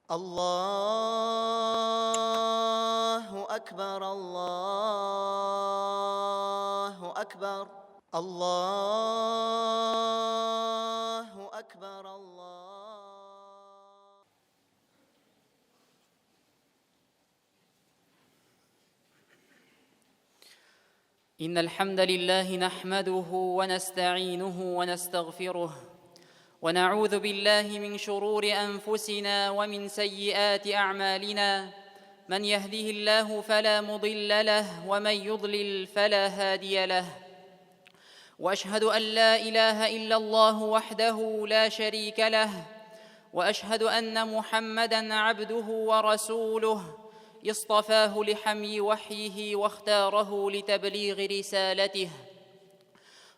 Аллаһу акбар, Аллаһу акбар, Аллаһу акбар, Аллаһ. إن الحمد لله نحمده ونستعينه ونستغفره ونعوذ بالله من شرور أنفسنا ومن سيئات أعمالنا من يهده الله فلا مضل له ومن يضلل فلا هادي له واشهد ان لا اله الا الله وحده لا شريك له واشهد ان محمدا عبده ورسوله اصطفاه لحمي وحيه واختاره لتبليغ رسالته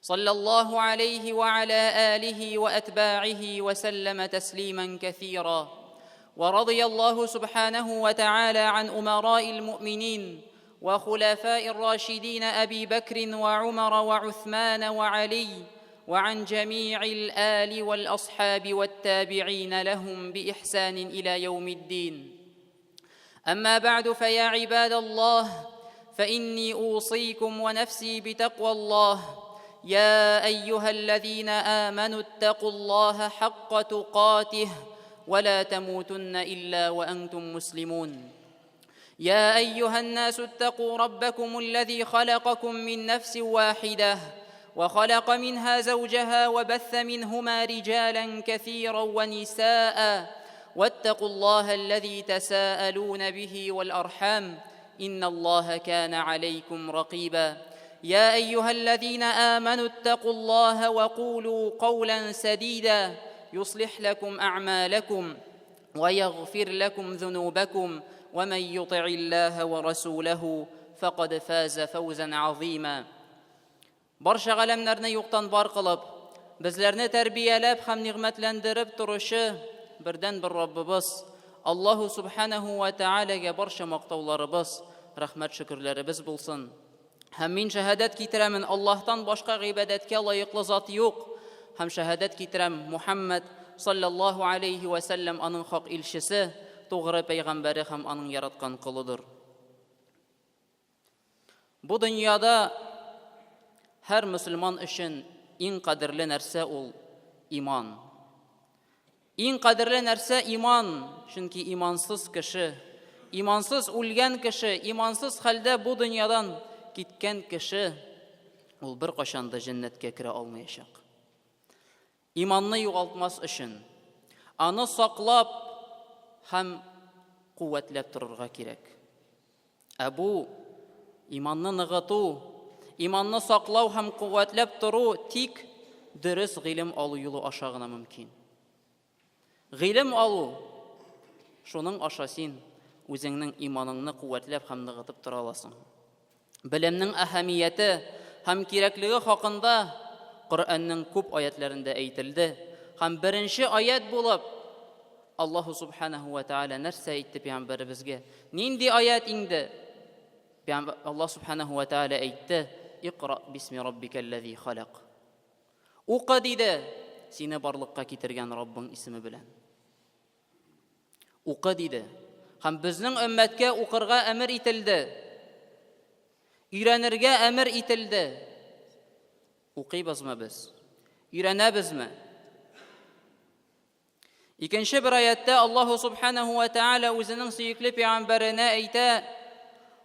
صلى الله عليه وعلى اله واتباعه وسلم تسليما كثيرا ورضي الله سبحانه وتعالى عن امراء المؤمنين وخلفاء الراشدين ابي بكر وعمر وعثمان وعلي وعن جميع الال والاصحاب والتابعين لهم باحسان الى يوم الدين اما بعد فيا عباد الله فاني اوصيكم ونفسي بتقوى الله يا ايها الذين امنوا اتقوا الله حق تقاته ولا تموتن الا وانتم مسلمون يا ايها الناس اتقوا ربكم الذي خلقكم من نفس واحده وخلق منها زوجها وبث منهما رجالا كثيرا ونساء واتقوا الله الذي تساءلون به والارحام ان الله كان عليكم رقيبا يا ايها الذين امنوا اتقوا الله وقولوا قولا سديدا يصلح لكم اعمالكم ويغفر لكم ذنوبكم ومن يطع الله ورسوله فقد فاز فوزا عظيما Барча галәмнәрне юктан бар кылып, безләрне тәрбияләп һәм нигъмәтләндереп торучы бердәнбер Раббыбыз Аллаһу субханаһу ва тәгаләгә барча мактауларыбыз, рәхмәт шөкерләребез булсын. Һәм мин шәһадәт китерәмен, Аллаһтан башка гыйбадәткә лаеклы зат юк. Һәм шәһадәт китерәм, Мухаммад саллаллаһу алейхи вә сәлләм аның хак илчесе, тугры пәйгамбәре һәм аның яраткан колыдыр. Бу дөньяда һәр мөселман өчен иң кадерле нәрсә ул иман. Иң кадерле нәрсә иман, чөнки имансыз кеше, имансыз үлгән кеше, имансыз хәлдә бу дөньядан киткән кеше ул беркайчан да җәннәткә керә алмаячак. Иманны югалтмас өчен аны саклап һәм куәтләп торырга кирәк. Ә бу иманны ныгыту, иманны саклау һәм куәтләп тору тик дөрес гыйлем алу юлы аша гына мөмкин. Гыйлем алу шуның аша син үзеңнең иманыңны куәтләп һәм ныгытып тора аласың. Белемнең әһәмияте һәм кирәклеге хакында Коръәннең күп аятләрендә әйтелде. Һәм беренче аят булып Аллаһу субханаһу ва тааля нәрсә әйтте пәйгамбәребезгә? Нинди аят инде? Аллаһ субханаһу ва тааля әйтте: "Икра бисми раббикаллази халак". Укы диде, сине барлыкка китергән Раббың исеме белән. Укы диде. Һәм безнең өммәткә укырга әмер ителде. Өйрәнергә әмер ителде. Укыйбызмы без? Өйрәнәбезме? Икенче бер аятта Аллаһу субханаһу ва тааля үзенең сөекле пәйгамбәренә әйтә: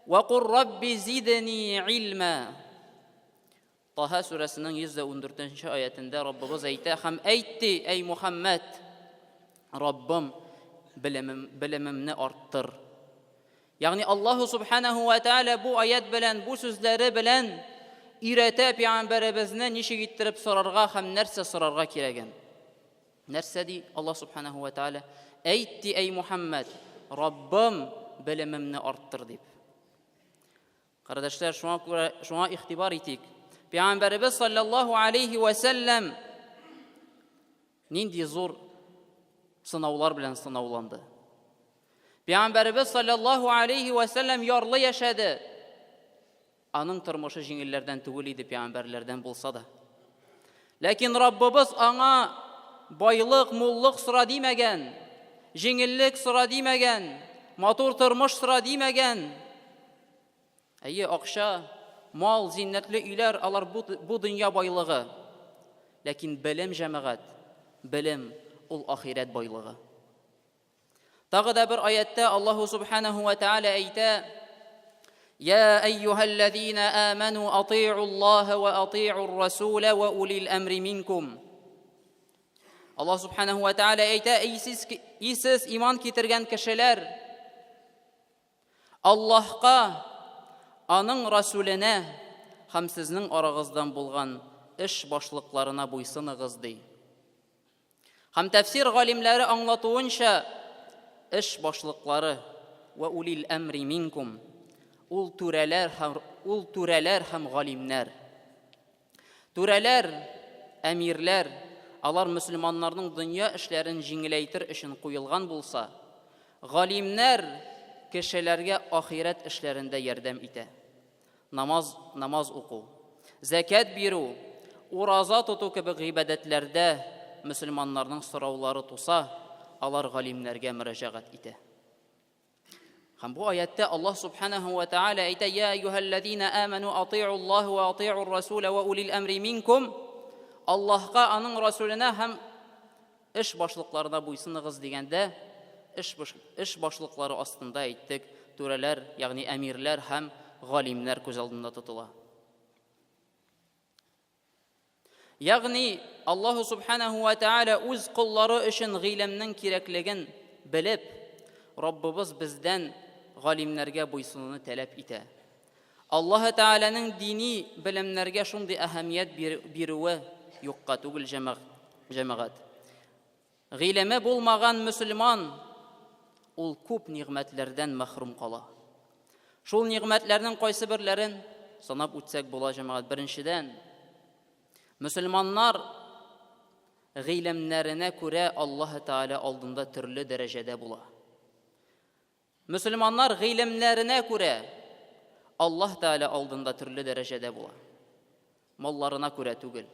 "Ва кур рабби зидни илма". Таһа сүрәсенең 114 нче аятендә Раббыбыз әйтә, Һәм әйт ди, әй Мухәммәд, Раббым, белемем, белемемне арттыр. Ягъни Аллаһу субханаһу ва тааля бу аят белән, бу сүзләре белән өйрәтә пәйгамбәребезне ничек иттереп сорарга һәм нәрсә сорарга кирәген. Нәрсә ди Аллаһ субханаһу ва тааля? Әйт ди, әй Мухәммәд, Раббым, белемемне арттыр дип. Кардәшләр, шуңа күрә шуңа игътибар итик. Пәйгамбәребез саллаллаһу алейхи ва сәлләм нинди зур сынаулар белән сынауланды. Пәйгамбәребез саллаллаһу алейхи ва сәлләм ярлы яшәде. Аның тормышы җиңелләрдән түгел иде, пәйгамбәрләрдән булса да. Ләкин Раббыбыз аңа байлык, муллык сора димәгән. Җиңеллек сора димәгән, матур тормыш сора димәгән. Әйе, акча, мал, зиннәтле өйләр, алар бу, бу дөнья байлыгы. Ләкин белем, җәмәгать, белем ул ахирәт байлыгы. Тагы да бер аятта Аллаһу субханаху ва тааля әйтә: Я әйюһәлләзина аману ати'уллаһа ва ати'ур расула ва улил әмри минкум. Аллаһ субханаху ва тааля әйтә: Эй сез, эй сез иман китергән кешеләр, Аллаһка, аның расуленә һәм сезнең арагыздан булган эш башлыкларына буйсыныгыз, ди. Һәм тәфсир галимнәре аңлатуынча, эш башлыклары вә улил әмри минкум ул түрәләр һәм ул түрәләр һәм галимнәр. Түрәләр, әмирләр, алар мөселманнарның дөнья эшләрен җиңеләйтер өчен куелган булса, галимнәр кешеләргә ахирәт эшләрендә ярдәм итә. Намаз, намаз уку, зәкят бирү, ураза тоту кебек гыйбадәтләрдә мөселманнарның сораулары туса, алар галимнәргә мөрәҗәгать итә. Һәм бу аятта Аллаһ субханаһу ва тааля әйтә: "Я әйюһәлләзина аману ати'у Аллаһ ва ати'ур расула ва улил әмри минкум". Аллаһка, аның расуленә һәм Эш башлыкларына буйсыныгыз дигәндә, эш, эш башлыклары астында әйттек, түрәләр, ягъни әмирләр һәм галимнәр күз алдында тотыла. Ягъни Аллаһу субханаху ва тааля үз коллары өчен гыйлемнең кирәклеген белеп, Раббыбыз бездән галимнәргә буйсынуны таләп итә. Аллаһы Тәгаләнең дини белемнәргә шундый әһәмият бирүе юкка түгел, җәмәгать. Гыйлеме булмаган мөселман ул күп нигъмәтләрдән мәхрүм кала. Шул нигъмәтләрнең кайсы берләрен санап үтсәк була, җәмәгать. Беренчедән, мөселманнар гыйлемнәренә күрә Аллаһы Тәгалә алдында төрле дәрәҗәдә була. Мөселманнар гыйлемнәренә күрә Аллаһ Тәгалә алдында төрле дәрәҗәдә була. Малларына күрә түгел.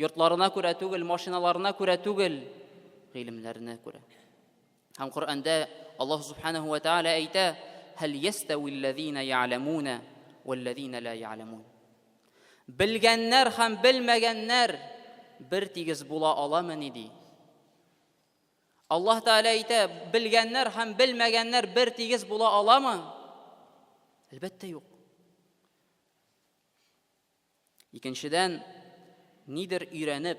Йортларына күрә түгел, машиналарына күрә түгел, гыйлемнәренә күрә. Һәм Коръәндә Аллаһ Субханаһу ва Тааля әйтә: "Һәл ястәвилләзина я'ламуна вәлләзина ла я'ламун". Белгәннәр һәм белмәгәннәр бер тигез була аламыни ди? Аллаһ Тәгалә әйтә, белгәннәр һәм белмәгәннәр бер тигез була аламы? Әлбәттә, юк. Икенчедән, нидер өйрәнеп,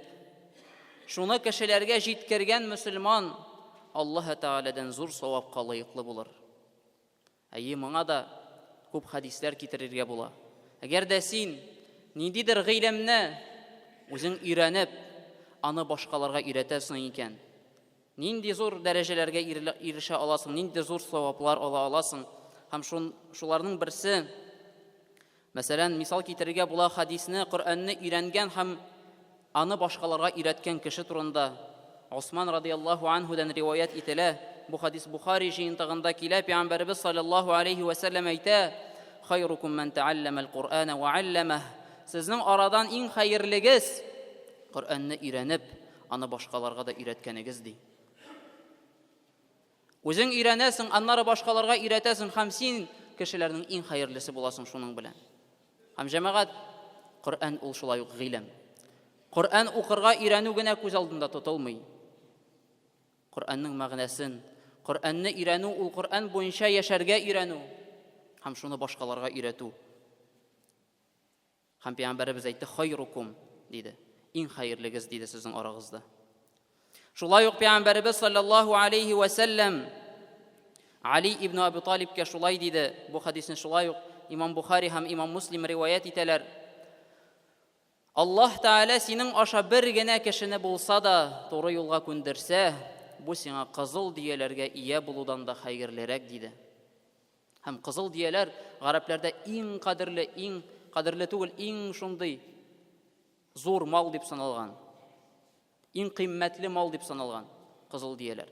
шуны кешеләргә җиткергән мөселман Аллаһ Тәгаләдән зур савапка лаеклы булыр. Әйе, моңа да күп хәдисләр китерергә була. Әгәр дә син ниндидер гыйлемне үзең өйрәнеп, аны башкаларга өйрәтәсең икән, нинди зур дәрәҗәләргә ирешә аласың, нинди зур саваплар ала аласың. Һәм шуларның берсе, Мәсәлән, мисал китерергә була хәдисне, Коръәнне өйрәнгән һәм аны башкаларга өйрәткән кеше турында. Усман радияллаһу анһудан риваять ителә. Бу хәдис Бухари җыентыгында килә. Пәйгамбәребез саллаллаһу алейһи вә сәлләм әйтә: "Хайрукум ман тәалләмәл Коръәнә вә алләмәһ". Сезнең арадан иң хәерлегез Коръәнне өйрәнеп, аны башкаларга да өйрәткәнегез, ди. Үзең өйрәнәсең, аннары башкаларга өйрәтәсең һәм син кешеләрнең иң хәерлесе буласың шуның белән. Һәм җәмәгать, Коръән ул шулай ук гыйлем. Коръән укырга өйрәнү генә күз алдында тотылмый. Коръәннең мәгънәсен, Коръәнне өйрәнү ул Коръән буенча яшәргә өйрәнү һәм шуны башкаларга өйрәтү. Һәм пәйгамбәребез әйтте, хайрукум, диде. Иң хәерлегез, диде сезнең арагызда. Шулай ук пәйгамбәребез саллаллаһу алейхи ва сәлләм Али ибн Абу Талибкә шулай диде. Бу хадисне шулай ук Имам Бухари һәм Имам Муслим риваять итәләр. Аллаһ Тәгалә синең аша бер генә кешене булса да туры юлга күндерсә, бу сиңа кызыл дөяләргә ия булудан да хәерлерәк, диде. Һәм кызыл дөяләр гарәпләрдә иң кадерле, иң кадерле түгел, иң шундый зур мал дип саналган. Иң кыйммәтле мал дип саналган кызыл дөяләр.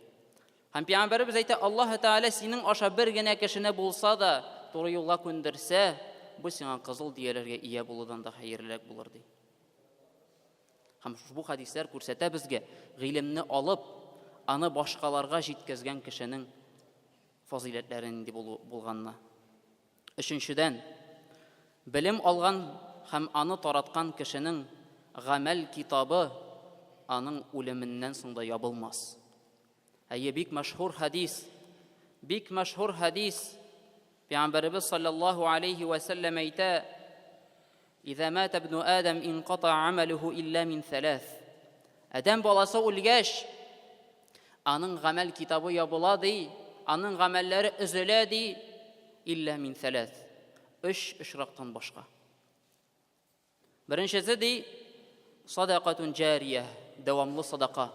Һәм пәйгамбәребез әйтә, Аллаһ Тәгалә синең аша бер генә кешене булса да туры юлга күндерсә, бу сиңа кызыл дөяләргә ия булудан да хәерлерәк булыр ди. Һәм бу хәдисләр күрсәтә безгә, гыйлемне алып, аны башкаларга җиткезгән кешенең фазыйләтләре нинди булганны. Өченчедән, белем алган һәм аны тараткан кешенең гамәл китабы аның үлеменнән соң да ябылмас. Әйе, бик мәшһүр хәдис. Бик мәшһүр хәдис. Пәйгамбәребез саллаллаһу алейхи вә сәлләм әйтә, Иза мата ибну Адам инката амалуху илля мин сәләс. Адәм баласы үлгәч, аның гамәл китабы ябыла ди, аның гамәлләре өзелә ди, илля мин сәләс. Өч очрактан башка. Беренчесе ди, садакатун җария, дәвамлы садака.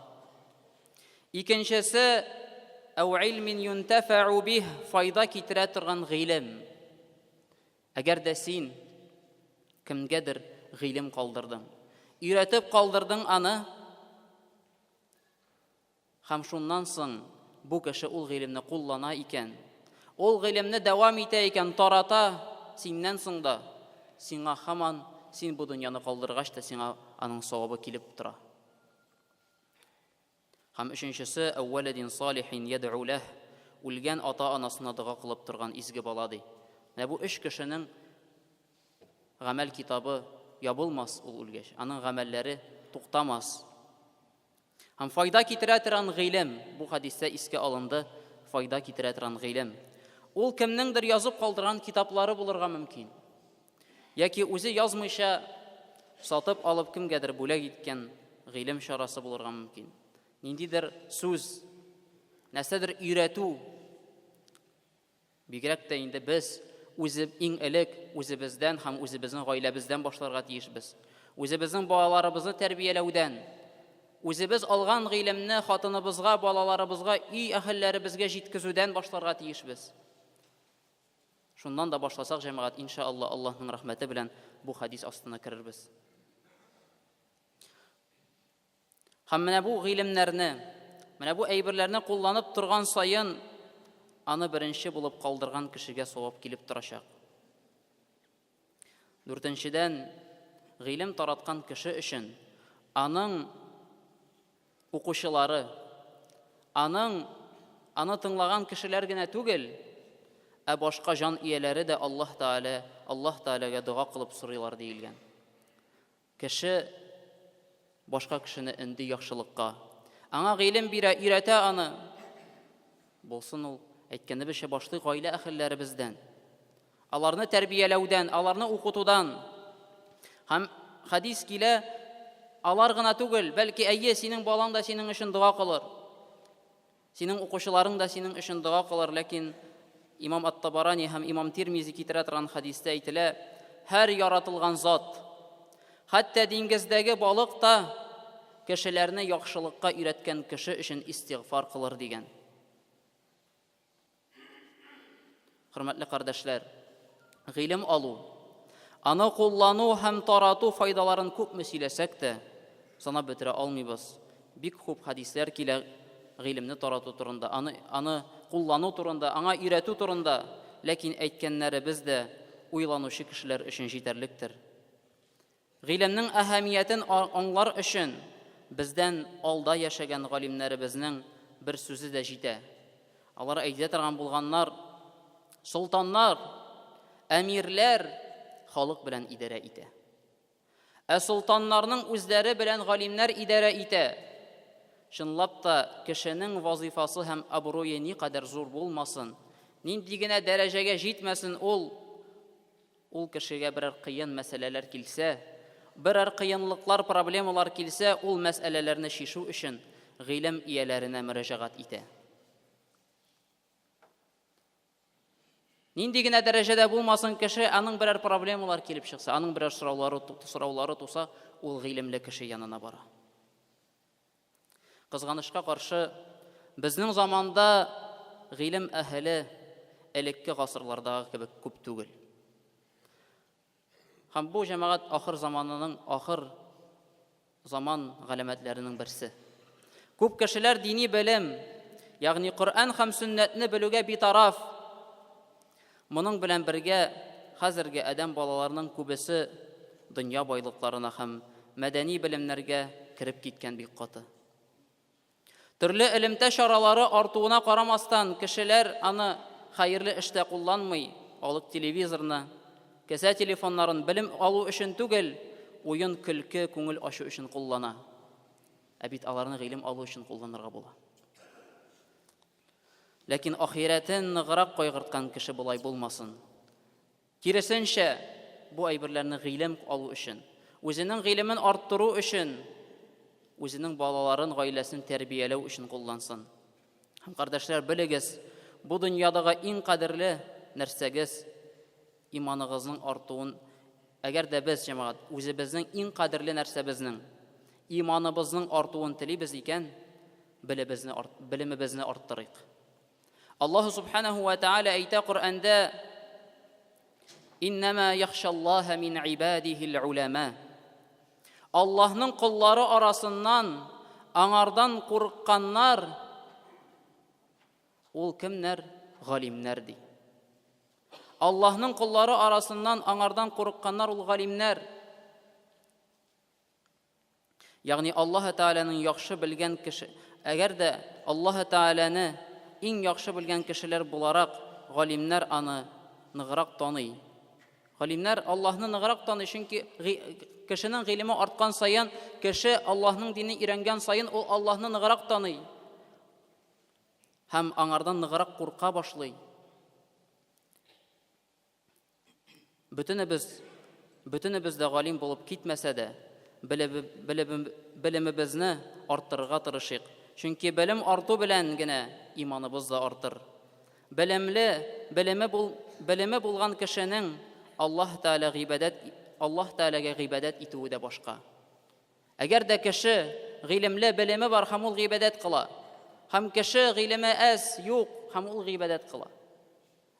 Икенчесе, әү илмин юнтафау бих, файда китерә торган гыйлем. Әгәр дә син кемгәдер гыйлем калдырдың, өйрәтеп калдырдың аны, Һәм шуннан соң бу кеше ул гыйлемне куллана икән, ул гыйлемне дәвам итә икән, тарата, синнән соң да, сиңа һаман, син бу дөньяны калдыргач та сиңа аның савабы килеп тора. Һәм өченчесе, әүвәләдин салихин ядъу ләһ, үлгән ата-анасына дога кылып торган изге бала ди. Менә бу өч кешенең гамәл китабы ябылмас ул үлгәч, аның гамәлләре туктамас. Һәм файда китерә торган гыйлем, бу хәдистә искә алынды, файда китерә торган гыйлем. Ул кемнеңдер язып калдырган китаплары булырга мөмкин. Яки үзе язмыйча сатып алып кемгәдер бүләк иткән гыйлем чарасы булырга мөмкин. Ниндидер сүз, нәрсәдер өйрәтү. Бигрәк тә инде без үзе иң элек үзебездән һәм үзебезнең гаиләбездән башларга тиешбез. Үзебезнең балаларыбызны тәрбияләүдән, үзебез алган гыйлемне хатыныбызга, балаларыбызга, өй әһелләребезгә җиткезүдән башларга тиешбез. Шуннан да башласак, җәмәгать, иншалла, Аллаһның рәхмәте белән бу хәдис астына керербез. Һәм менә бу гыйлемнәрне, менә бу әйберләрне кулланып торган саен, аны беренче булып калдырган кешегә савап килеп торачак. Дүртенчедән, гыйлем тараткан кеше өчен аның укучылары, аның аны тыңлаган кешеләр генә түгел, ә башка җан ияләре дә Аллаһ Тәгалә, Аллаһ Тәгаләгә дога кылып сорыйлар диелгән. Кеше башка кешене өнди яхшылыкка. Аңа гыйлем бирә, өйрәтә аны. Булсын ул, әйткәнебезчә, башлый гаилә әһелләребездән. Аларны тәрбияләүдән, аларны укытудан. Һәм хәдис килә, алар гына түгел, бәлки әйе, синең балаң да синең өчен дога кылыр. Синең укучыларың да синең өчен дога кылыр, ләкин имам Ат-Табарани һәм имам Тирмизи китерә торган хәдистә әйтелә, һәр яратылган зат, хәтта диңгездәге балык та кешеләрне яхшылыкка өйрәткән кеше өчен истигъфар кылыр дигән. Хөрмәтле кардәшләр, гыйлем алу, аны куллану һәм тарату файдаларын күпме сөйләсәк тә, санап бетерә алмыйбыз. Бик күп хәдисләр килә гыйлемне тарату турында, аны, аны куллану турында, аңа өйрәтү турында, ләкин әйткәннәребез дә уйланучы кешеләр өчен җитәрлектер. Гыйлемнең әһәмиятен аңлар өчен бездән алда яшәгән галимнәребезнең бер сүзе дә җитә. Алар әйтә торган булганнар, солтаннар, әмирләр халык белән идарә итә. Ә солтаннарның үзләре белән галимнәр идарә итә. Чынлап та, кешенең вазыйфасы һәм абруе никадәр зур булмасын, нинди генә дәрәҗәгә җитмәсен ул, Ул кешегә берәр кыен мәсьәләләр килсә, берәр кыенлыклар, проблемалар килсә, ул мәсьәләләрне чишү өчен гыйлем ияләренә мөрәҗәгать итә. Нинди генә дәрәҗәдә булмасын кеше, аның берәр проблемалар килеп чыкса, аның берәр сораулары, сораулары туса, ул гыйлемле кеше янына бара. Кызганычка каршы, безнең заманда гыйлем әһеле элекке гасырлардагы кебек күп түгел. Һәм бу җәмәгать ахыр заманының ахыр заман галәмәтләренең берсе. Күп кешеләр дини белем, ягъни Коръән һәм сөннәтне белүгә битараф. Моның белән бергә хәзерге адәм балаларының күбесе дөнья байлыкларына һәм мәдәни белемнәргә кереп киткән бик каты. Төрле элемтә чаралары артуына карамастан, кешеләр аны хәерле эштә кулланмый, алып телевизорны, кесә телефоннарын белем алу өчен түгел, уен-көлке, күңел ачу өчен куллана. Ә бит аларны гыйлем алу өчен кулланырга була. Ләкин ахирәтен ныграк кайгырткан кеше болай булмасын. Киресенчә, бу әйберләрне гыйлем алу өчен, үзенең гыйлемен арттыру өчен, үзенең балаларын, гаиләсен тәрбияләү өчен куллансын. Һәм кардәшләр, белегез, бу дөньядагы иң кадерле нәрсәгез иманыгызның артуын. Әгәр дә без, җәмәгать, үзебезнең иң кадерле нәрсәбезнең, иманыбызның артуын телибез икән, белебезне, белемебезне арттырыйк. Аллаһу субханаһу ва тааля әйтә Коръәндә: Иннама яхшаллаһа мин ибадихил улама. Аллаһның коллары арасыннан аңардан курыкканнар ул кемнәр? Галимнәр ди. Аллаһның коллары арасыннан аңардан курыкканнар ул галимнәр. Ягъни Аллаһ Тәгаләнең яхшы белгән кеше, әгәр дә Аллаһ Тәгаләне иң яхшы белгән кешеләр буларак, галимнәр аны ныграк таный. Галимнәр Аллаһны ныграк таный, чөнки кешенең гыйлеме арткан саен, кеше Аллаһның динен өйрәнгән саен, ул Аллаһны ныграк таный һәм аңардан ныграк курка башлый. Бөтенебез, бөтенебез дә галим булып китмәсә дә, белемебезне арттырырга тырышыйк. Чөнки белем арту белән генә иманыбыз да артыр. Белемле, белеме, бул, белеме булган кешенең Аллаһ Тәгалә гыйбадәт, Аллаһ Тәгаләгә гыйбадәт итүе дә башка. Әгәр дә кеше гыйлемле, белеме бар һәм ул гыйбадәт кыла, һәм кеше гыйлеме әз, юк, һәм ул гыйбадәт кыла.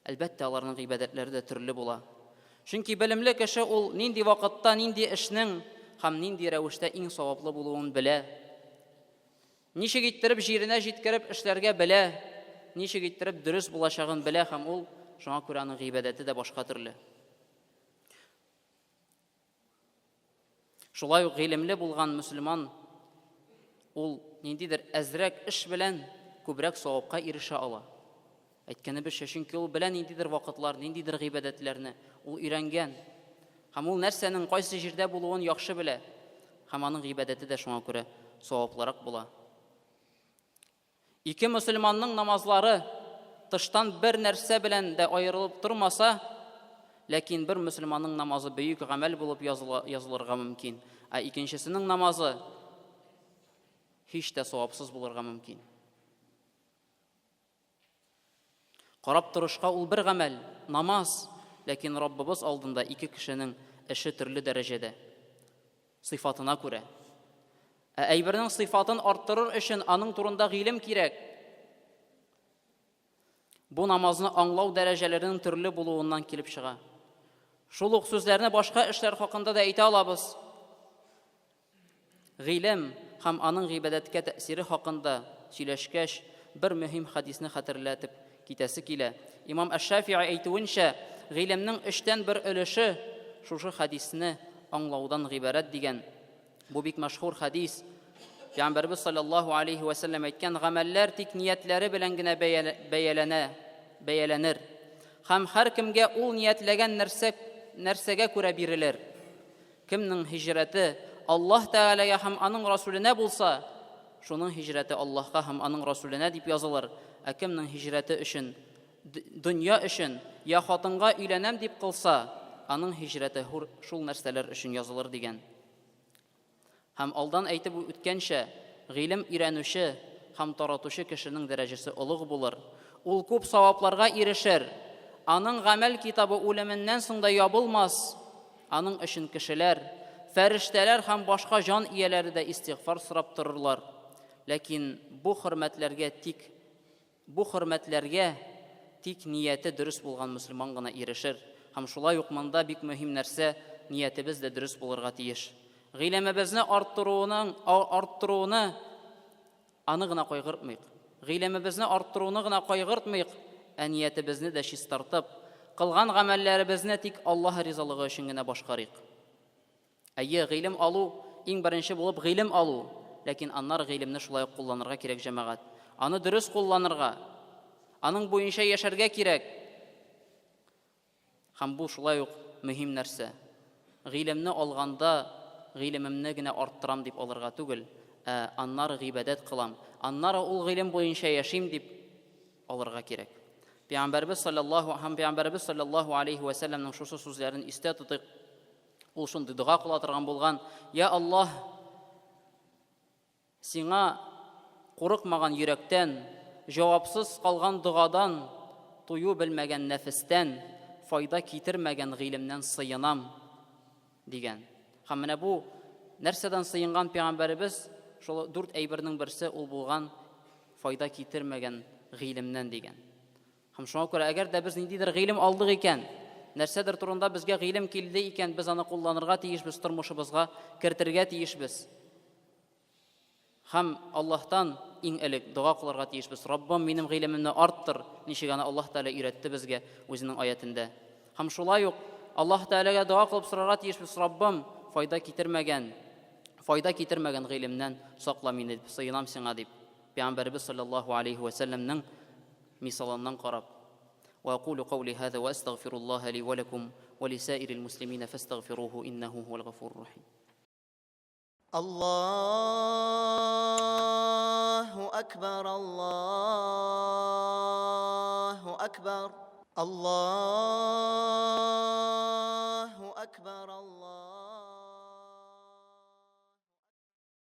Әлбәттә, аларның гыйбадәтләре дә төрле була. Чөнки белемле кеше ул нинди вакытта нинди эшнең һәм нинди рәвештә иң саваплы булуын белә. Ничек иттереп җиренә җиткереп эшләргә белә, ничек иттереп дөрес булачагын белә һәм ул шуңа күрә аның гыйбадәте дә башка төрле. Шулай ук гыйлемле булган мөселман ул ниндидер әзрәк эш белән күбрәк савапка ирешә ала. Әйткәнебезчә, чөнки ул белә ниндидер вакытлар, ниндидер гыйбадәтләрне, ул өйрәнгән. Һәм ул нәрсәнең кайсы җирдә булуын яхшы белә. Һәм аның гыйбадәте дә шуңа күрә саваплырак була. Ике мөселманның намазлары тыштан бер нәрсә белән дә аерылып тормаса, ләкин бер мөселманның намазы бөек гамәл булып языла, язылырга мөмкин, ә икенчесенең намазы һич тә савапсыз булырга мөмкин. Карап торышка ул бер гамәл, намаз, ләкин Раббыбыз алдында ике кешенең эше төрле дәрәҗәдә. Сыйфатына күрә. Ә әйбернең сыйфатын арттырыр өчен аның турында гыйлем кирәк. Бу намазны аңлау дәрәҗәләренең төрле булуыннан килеп чыга. Шул ук сүзләрне башка эшләр хакында да әйтә алабыз. Гыйлем һәм аның гыйбадәткә тәэсире хакында сөйләшкәч, бер мөһим хәдисне хәтерләтеп китәсе килә. Имам Әш-Шафи'i әйтүенчә, гыйлемнең өчтән бер өлеше шушы хәдисне аңлаудан гыйбарәт дигән. Бу бик мәшһүр хәдис. Пәйгамбәрбез саллаллаһу алейһи вә сәлләм әйткән, гамәлләр тик ниятләре белән генә бәяләнә, бәяләнер. Һәм һәркемгә ул ниятләгән нәрсә нәрсәгә күрә бирелер. Кемнең һиҗрәте Аллаһ Тәгаләгә һәм аның Расүленә булса, шуның һиҗрәте Аллаһка һәм аның Расүленә дип язылыр, ә кемнең һиҗрәте өчен дөнья өчен я хатынга өйләнәм дип кылса, аның һиҗрәте шул нәрсәләр өчен язылыр дигән. Һәм алдан әйтеп үткәнчә, гыйлем өйрәнүче һәм таратучы кешенең дәрәҗәсе олуг булыр. Ул күп савапларга ирешер. Аның гамәл китабы үлеменнән соң да ябылмас. Аның өчен кешеләр, фәрештәләр һәм башка җан ияләре дә истигъфар сорап торырлар. Ләкин бу хөрмәтләргә тик Бу хөрмәтләргә тик нияте дөрес булган мөселман гына ирешер. Һәм шулай ук монда бик мөһим нәрсә, ниятебез дә дөрес булырга тиеш. Гыйлемебезне арттыруының арттыруны аны гына кайгыртмыйк. Гыйлемебезне арттыруны гына кайгыртмыйк, ә ниятебезне дә чистартып, кылган гамәлләребезне тик Аллаһ ризалыгы өчен генә башкарыйк. Әйе, гыйлем алу иң беренче булып гыйлем алу, ләкин аннары гыйлемне шулай ук кулланырга кирәк, җәмәгать. Аны дөрес кулланырга, аның буенча яшәргә кирәк. Һәм бу шулай ук мөһим нәрсә. Гыйлемне алганда гыйлемемне генә арттырам дип алырга түгел, ә аннары гыйбадәт кылам, аннары ул гыйлем буенча яшим дип алырга кирәк. Пәйгамбәребез саллаллаһу һәм Пәйгамбәребез саллаллаһу алейхи вә сәлләмнең шушы сүзләрен истә тотыйк. Ул шундый дога кыла торган булган: "Я Аллаһ, Сиңа курыкмаган йөрәктән, җавапсыз калган догадан, тую белмәгән нәфестән, файда китермәгән гыйлемнән сыенам, дигән. Һәм менә бу нәрсәдән сыенган пәйгамбәребез, шул дүрт әйбернең берсе ул булган файда китермәгән гыйлемнән дигән. Һәм шуңа күрә, әгәр дә без ниндидер гыйлем алдык икән, нәрсәдер турында безгә гыйлем килде икән, без аны кулланырга тиешбез, тормышыбызга кертергә тиешбез. Һәм Аллаһтан иң элек дога кылырга тиешбез. Раббым, минем гыйлемемне арттыр, ничек аны Аллаһ Тәгалә өйрәтте безгә үзенең аятендә. Һәм шулай ук Аллаһ Тәгаләгә дога кылып сорарга тиешбез, Раббым, файда китермәгән, файда китермәгән гыйлемнән сакла мине дип, сыенам сиңа дип. Пәйгамбәребез саллаллаһу алейхи ва сәлләмнең мисалыннан карап. وأقول قولي هذا وأستغفر الله لي ولكم ولسائر المسلمين فاستغفروه إنه هو الغفور الرحيم. الله أكبر الله أكبر الله